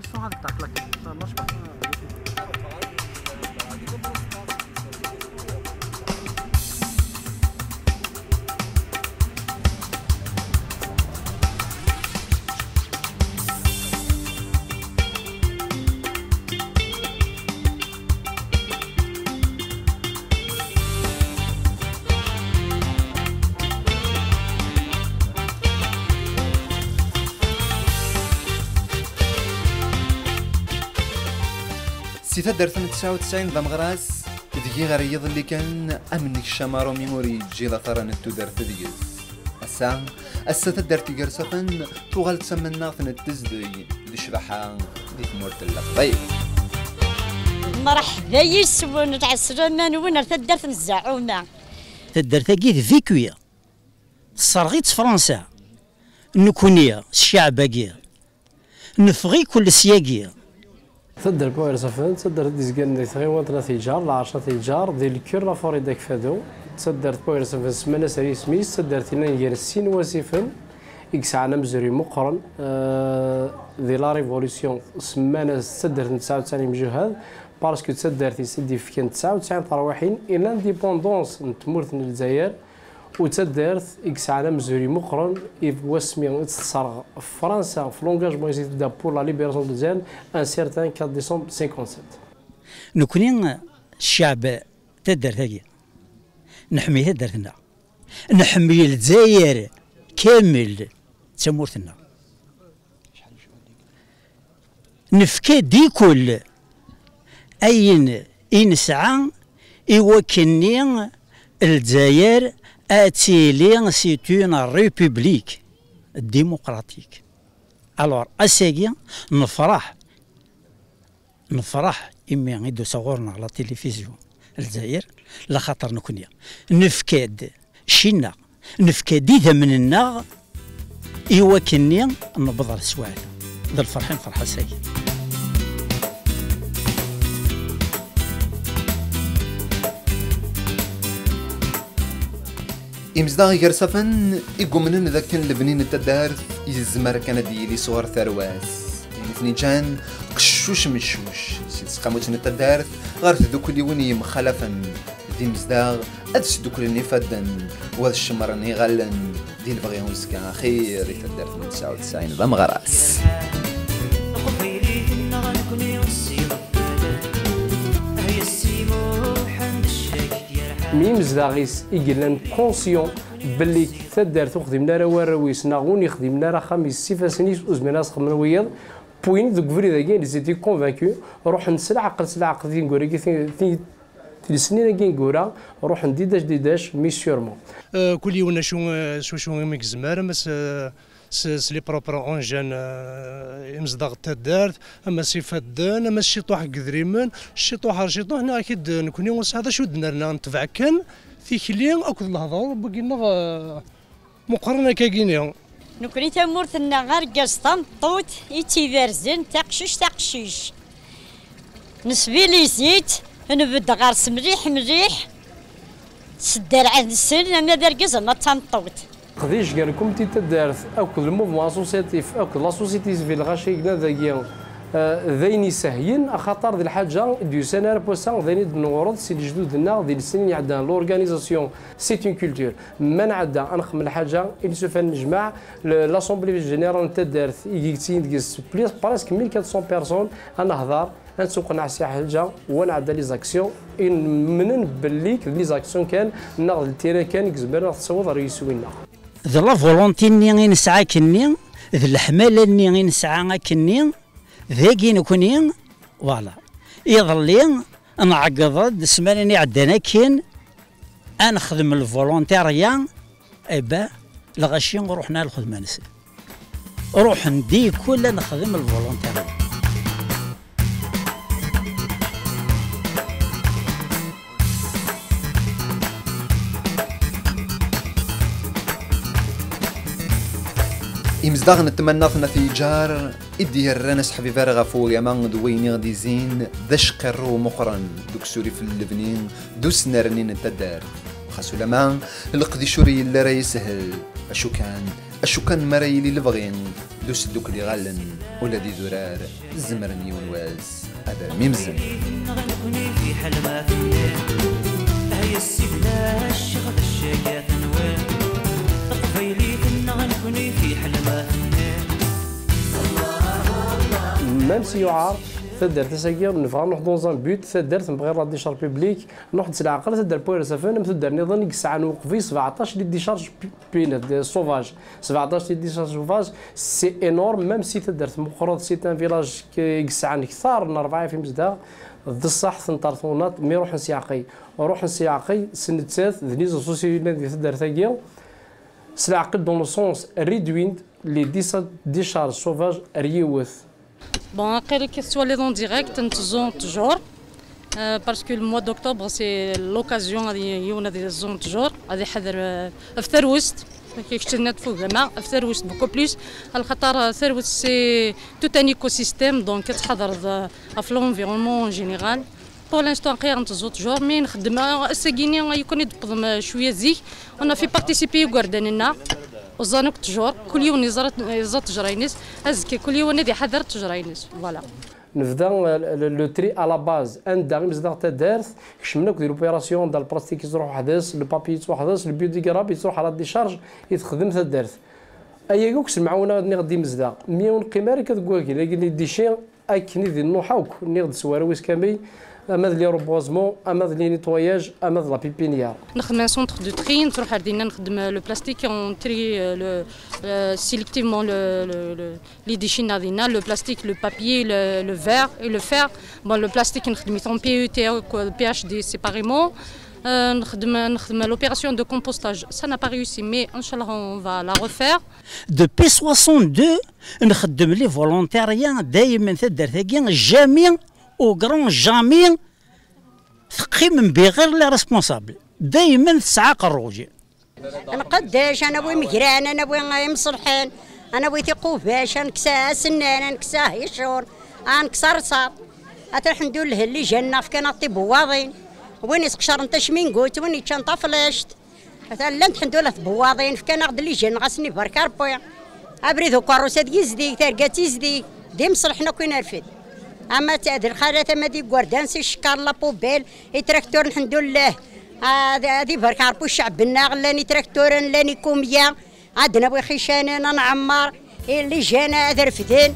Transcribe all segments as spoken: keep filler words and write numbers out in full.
Ils sont avec ta claque. Ça marche pas. Si taddart n tesɛa u tesɛin d ameɣras, deg-i ɣer yiḍelli kan, am nekcam aṛumi ur yeǧǧi later n tudert deg-s. Ass-a, ass-a taddart Igersafen tuɣal d tamennaɣt n tezdeg d ccbaḥa di tmurt n Leqbayel. Mreḥba yis-wen, lɛeslama-nwen ar taddart n Zzaɛuma. Taddart-agi d vécu, tesserɣ-itt Fransa. Nekkni, cceɛb-agi, neffeɣ-ikul syagi. Taddart Power Seven, d taddart i d-izgan di tɣiwant n At Yeǧǧar, lɛerc At Yeǧǧar, di lkir la forêt d'Akfado. D taddart Power Seven, semman-as ar yisem-is, d taddart yellan gar sin wasifen i yesɛan amezruy meqqren, eh, di la révolution, semman-as d taddart n tesɛa u tesɛin imjuhad, parce que d taddart-is i d-yefkan tesɛa u tesɛin terwiḥin i l'indépendance n tmurt n Lezzayer, u d taddart i yesɛan amezruy meqqren i wasmi i tt-tesserɣ Fransa f l'engagement i s-tedda pour la libération de Lezzayer, un certain quatre décembre cinquante-sept. Nekkni, cceɛb taddart-agi, nḥemmel taddart-nneɣ, nḥemmel Lezzayer kamel d tamurt-nneɣ. Nefka-d ikul ayen i nesɛa i wakken-nni Lezzayer ad tili c'est une république démocratique. Alors, ass-agi, nefreḥ, nefreḥ imi i d-tusa ɣur-neɣ la télévision Lezzayer, laxaṭer nekkni nefka-d cci-nneɣ, nefka-d idammen-nneɣ i wakken-nni newweḍ ɣer teswiɛt. D lferḥ i nferḥ ass-agi. Imezdaɣ Igersafen i yumnen d akken lebni n taddart yezmer kan ad d-yili sɣur tarwa-s. Ayen i ten-iǧǧan qeccuc meccuc, si tseqqamut n taddart ɣer tdukliwin yemxalafen, d imezdaɣ ad sduklen ifadden, u ad cemmren iɣallen di lebɣi uzekka axir i taddart n tesɛa u tesɛin d ameɣras. Mi imezdaɣ-is i yellan conscient belli taddart ur xdimen ara warraw-is neɣ ur ixdimen ara axxam-is s ifassen-is, ur zmiren ad s-xedmen wiyiḍ, wwin-t deg ubrid-agi, ils étaient convaincus, ruḥen s leɛqel, s leɛqel tineggura-agi, tin, tin, di lesnin-agi ineggura, ruḥen di dac, di dac, mais sûrement. Euh, kul yiwen acu, euh, s wacu imi yezmer, ama s, s, s les propres engins, euh, imezdaɣ n taddart, ama s ifadden, ama s ciṭuḥ n yedrimen, ciṭuḥ ar ciṭuḥ, nniɣ-ak-id, nekkni ur nesɛi d acu d-nerna, netbeɛ kan tikli akked lehdur n wigi-nneɣ, euh, meqqren akkagi-nni. Nekkni tamurt-nneɣ argaz tameṭṭut i tt-iberzen, taqcict aqcic. Nesbilisita, nbedd ɣer-s mliḥ mliḥ, s dderɛ-nsen, ama d argaz ama d tameṭṭut. Leqdic gar lkumti n taddart akked le mouvement associatif akked la société civile, lɣaci yellan dagi, eh, d ayen isehlen, axaṭer d lḥaǧa i d-yusan ar wass-a, d ayen i d-neɣreḍ si lejdud-nneɣ di lesnin iɛeddan. L'organisation, c'est une culture. Ma nɛedda ad nxemmel lḥaǧa, il suffit ad nejmeɛ le-, l'assemblée générale n taddart i yettili deg-s plus, presque mille quatre cents personnes, ad nehder, ad nettuqenneɛ si ḥaǧa, u ad nɛedda les actions i nemnen belli d les actions kan neɣ d ltira kan i yezmer ad ɣ-tessaweḍ ɣer yiswi-nneɣ. D la volonté-nni i nesɛa akkenni, d leḥmala-nni i nesɛa akkenni, dagi nekkni, voilà. Iḍelli, nɛeggeḍ-d, ssmana-nni iɛeddan akken, ad nexdem lvolontarya, eh ben, lɣaci ruḥen ar lxedma-nsen. Ruḥen di kul ad nexdem lvolontarya. Imezdaɣ n tmannaɣt n At Yeǧǧar i d-yerran aseḥbiber ɣef ugama d wayen i ɣ-d-izzin d acqirrew meqqren deg usurif n lebni d usnerni n taddart. Xas ulama leqdic ur yelli ara yeshel, acu kan, acu kan mi ara yili lebɣi d useddukel iɣallen. Ula d idurar zemren yiwen wass ad rmimzen. Même si yuɛer, taddart ass-agi nebɣa ad nruḥ dans un but, taddart nebɣa irra d décharge publique, nruḥ-d s leɛqel, taddart Poyer Safen am taddart nniḍen i yesɛan uqbel sebɛeṭṭac les décharges pi- pinat, des sauvages. Sebɛeṭṭac les décharges sauvages, c'est énorme, même si taddart Meqreḍ, c'est un village i yesɛan ktar n rebɛa alaf imezdaɣ, d ṣṣeḥ tenṭer twennaḍt, mi ruḥen s iɛeqqi. Ruḥen s iɛeqqi, s nettat, d les associations yellan di taddart-agi, s leɛqel dans le sens réduit les décharges sauvages ar yiwet. Bon, aql-ik tettwaliḍ en direct, netteẓẓu ttjur. Euh, parce que le mois d'octobre, c'est l'occasion ad y- yiwen ad yeẓẓu ttjur, ad iḥader euh, ɣef terwest, kečč tenniḍ f ugama, ɣef terwest beaucoup plus, lxaṭer euh, terwest c'est tout un écosystème, donc ad tḥadreḍ euh, ɣef l'environnement en général. Pour l'instant aql-aɣ netteẓẓu ttjur, mais nxeddem euh, ass-agi-nni, euh, yukan i d-tewwḍem euh, cwiya zik, on a fait participer igerdan-nneɣ. Ẓẓan akk ttjur, kul yiwen yeẓra yeẓẓa ttejra-ines, azekka kul yiwen ad iḥader ttejra-ines, voilà. Nebda euh, le, le tri à la base, anda imezdaɣ taddart, kecmen akk di l'opération, anda le plastique yettruḥ weḥd-s, le papier yettwaḥd-s, le biodégradable yettruḥ à la décharge, i texdem taddart. Ayagi akk s lemɛawna ad niɣ d imezdaɣ, mi ur neqqim ara akka deg wagel, agi les déchets, akken i d nnuḥ akk, niɣ d s warraw-is kamel, ama d les reboisements, ama d les nettoyages, ama d la pépinière. Nexdem un centre de tri, nettruḥ ar dinna nexdem euh, le plastique, on trie euh, le, euh, sélectivement le, le, le, les déchets-nneɣ dinna, le plastique, le papier, le, le verre et le fer. Bon, le plastique nexdem-it en P E T ou P H D séparément. Euh, nexdem, nexdem l'opération de compostage, ça n'a pas réussi, mais inchallah on va la refaire. Depuis soixante-deux, nxeddem les volontariats, daymen taddart-agi, jamais, au grand jamais, teqqim mbiɣir les responsables. Daymen tesɛa aqerruj. Nqeddec, ad nawi imegran, ad nawi imṣelḥen, ad nawi tiqubac, ad nekkes asennan, ad nekkes ahicur, ad nekkes arṣaḍ. Ata lḥemdullah, lijan-nneɣ fkan-aɣ tibewwaḍin. Win isqecren tacmingut, win yeččan taflact. Ata llant lḥemdullah tbewwaḍin, fkan-aɣ-d lijan, ɣas ibarek Rebbi. Abrid ukerrus ad yizdig, targa ad tizdig, d imṣelḥen akk i nerfed. Ama d lxalat, ama d igerdan, s icekkaṛ, la poubelle, itrakturen, lḥemdullah. Ad ad ibarek Rebbi ccɛeb-nneɣ, llan itrakturen, llan ikumya, ad d-nawi xicanen, ad nɛemmer, lijan ad refden.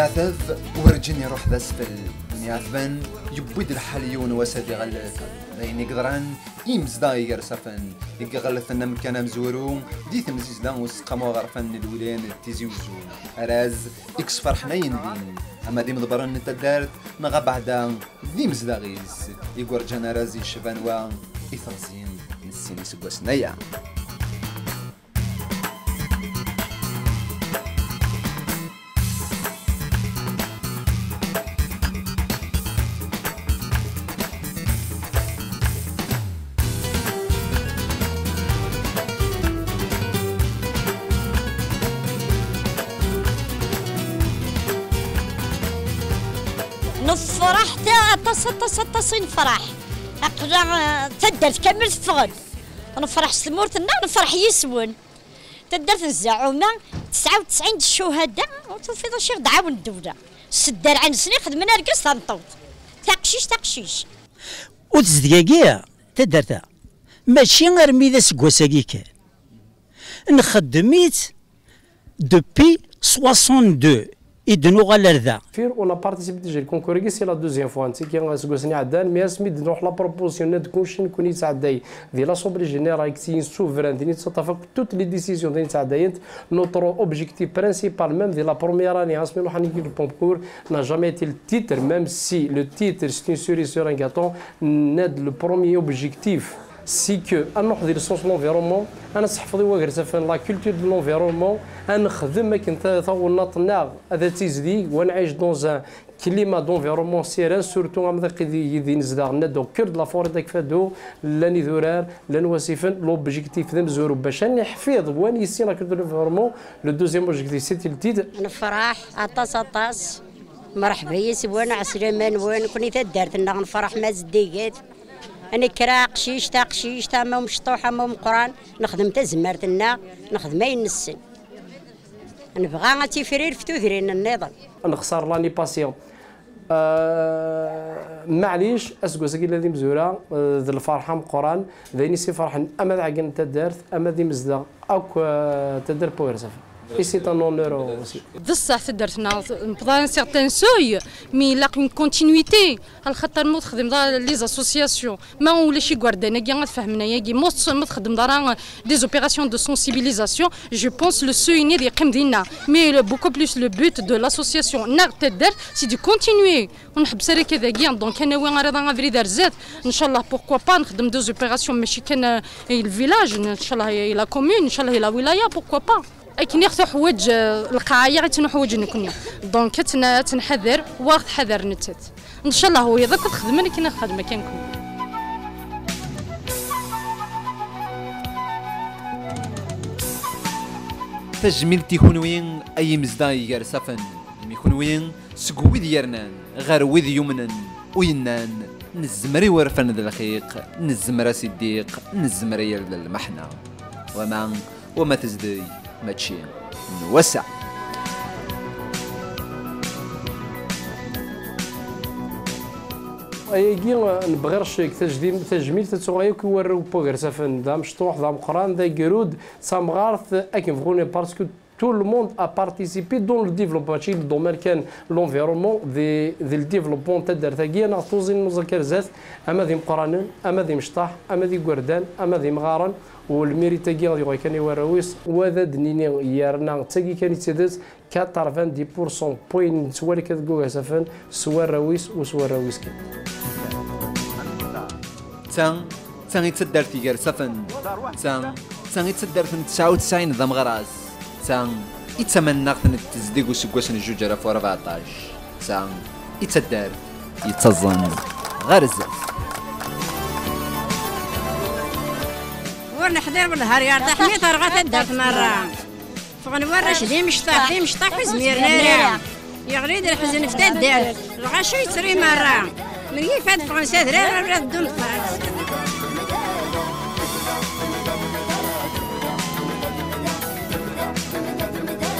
Leɛtab ur Ǧin iruḥ d asfel, win iɛetben, yewwi-d lḥal yiwen wass ad iɣellet. D ayen i yeḍran i yimezdaɣ Igersafen, i iɣellten amkan amezwaru di temzizla n useqqamu aɣerfan n lwilaya n Tizi Uzzu. Araz i yesferḥen ayen din, ama d imḍebbren n taddart, neɣ abeɛda d imezdaɣ-is, i yurǧan araz yecban wa i teɣzi n sin iseggasen aya. Nefreḥ ta-, aṭas, aṭas, aṭas i nefreḥ. Aql-aɣ, eh, taddart kamel teffeɣ-d. Nefreḥ s tmurt-nneɣ, nefreḥ yis-wen. Taddart n Zaɛuma, tesɛa u tesɛin d ccuhada, ur tufiḍ acu i ɣ-d-ɛawen ddewla. S dderɛ-nsen i xedmen argaz tameṭṭut. Taqcict, taqcict. Ur tezdig-agi taddart-a, mačči armi d aseggas-agi kan. Nxeddem-itt depuis soixante-deux i d-nuɣal ar da. Fir, on a participé déjà le concours-agi, c'est la deuxième fois. Netta aseggas-nni iɛeddan, mais asmi d-nruḥ la proposition n kunci nekni yettɛedday di l'Assemblée Générale, i yettiyin souverain, din yettaṭṭaf akk toutes les décisions din yettɛeddayent. Notre objectif principal, même di la première année, asmi nruḥ nigi le concours, n'a jamais été le titre, même si le titre, c'est une cerise sur un gâteau, nna-d le premier objectif. C'est que ad nruḥ di l'essence l'environnement, ad nesseḥfeḍ i wagersafen la culture de l'environnement, ad nexdem akken ta-, tawennaḍt-nneɣ ad tizdig, wa nɛic dans un climat d'environnement serein, surtout amḍiq i di, i di nezdeɣ, nna-d au cœur de la forêt d'Akfadu, llan idurar, llan wasifen, l'objectif d amezwaru bac ad neḥfiḍ wa yessin la culture de l'environnement, le deuxième objectif, c'est le titre. Nefreḥ aṭas, aṭas, merḥba yes-wen, ɛeslama-nwen, nekni taddart-nneɣ nefreḥ ma zeddiget. Nekker aqcic, taqcict, ama umecṭuḥ, ama umeqqran, nexdem tazmert-nneɣ, nexdem ayen nessen. Nebɣa ad tifrir f tudrin nniḍen. Nexṣer l'année passée. Euh, maɛlic, aseggas-agi la d imezwura, euh, d lferḥ ameqqran, d ayen i s-iferḥen ama d ɛeggen n taddart, ama d imezdaɣ akk, euh, taddart n Ugersafen. Et c'est un honneur aussi. D ṣṣeḥ, taddart-nneɣ tewweḍ à un certain seuil, mais ilaq une continuité. Alaxaṭer ma ur txeddmeḍ ara les associations, ma ulac igerdan-agi ad fehmen ayagi, ma ur txeddmeḍ ara des opérations de sensibilisation, je pense le seuil-nni ad yeqqim dinna. Mais le, beaucoup plus le but de l'association neɣ taddart, c'est de continuer. Ur nḥebbes ara akka dagi, donc ad nawi arraḍ-a abrid ar zdat. Ncallah, pourquoi pas, nxeddem des opérations, mačči kan, euh, i le village, ncallah i la commune, ncallah i la wilaya, pourquoi pas. Akken i ɣ-tuḥwaǧ, eh, lqaɛa-ya i tt-nuḥwaǧ nekkni. Donc, ad tt-n-, ad tt-nḥader, wa ɣ-tḥader nettat. Ncallah, wiyaḍ akk ad xedmen akken i xedmen kan nekkni. Tajmilt i kunwi ay imezdaɣ Igersafen, imi kunwi seg wid yernan ɣer wid yumnen u yennan, nezmer i wurfan d lxiq, nezmer asiddiq, nezmer i yal d lmeḥna. Wama, wama tezdeg, mačči n wass-a. Ayagi n Bɣir Ccek, tajdim-, tajmilt ad tuɣal akk i warraw n Wagersafen, d amecṭuḥ, d ameqqran, d agrud, d tamɣart, akken bɣun, parce que tout le monde a participé dans le développement, mačči le domaine kan l'environnement, di, di le développement n taddart-agi, neɣ tuẓin n uẓakkar zdat, ama d imeqqranen, ama d imecṭaḥ, ama d igerdan, ama d imɣaren, u lmirit-agi ad yuɣal kan i warraw-is, wa d ad d-nini yerna d tagi kan i d tidet, quatre-vingt-dix pour cent n wayen nettwali kan deg Ugasafen s warraw-is u s warraw-is kan. Ta, ta i d taddart Igersafen. Ta, ta i d taddart n tesɛa u tesɛin d ameɣras. Ta i d tamaneɣt n tezdeg useggas n zuǧ alaf u rbeɛṭac. Ta i d taddart yettaẓen ɣer zdat. Ur neḥḍir wellah ar yertaḥ mi terɣa taddart merra. Ffɣen warrac d imecṭaḥ, d imecṭaḥ ur zmiren ara. Yeɣli-d lḥzen ɣef taddart, lɣaci yettri merra. Menyif ad ffɣen s adrar, ur ad ddun ṭṭfan.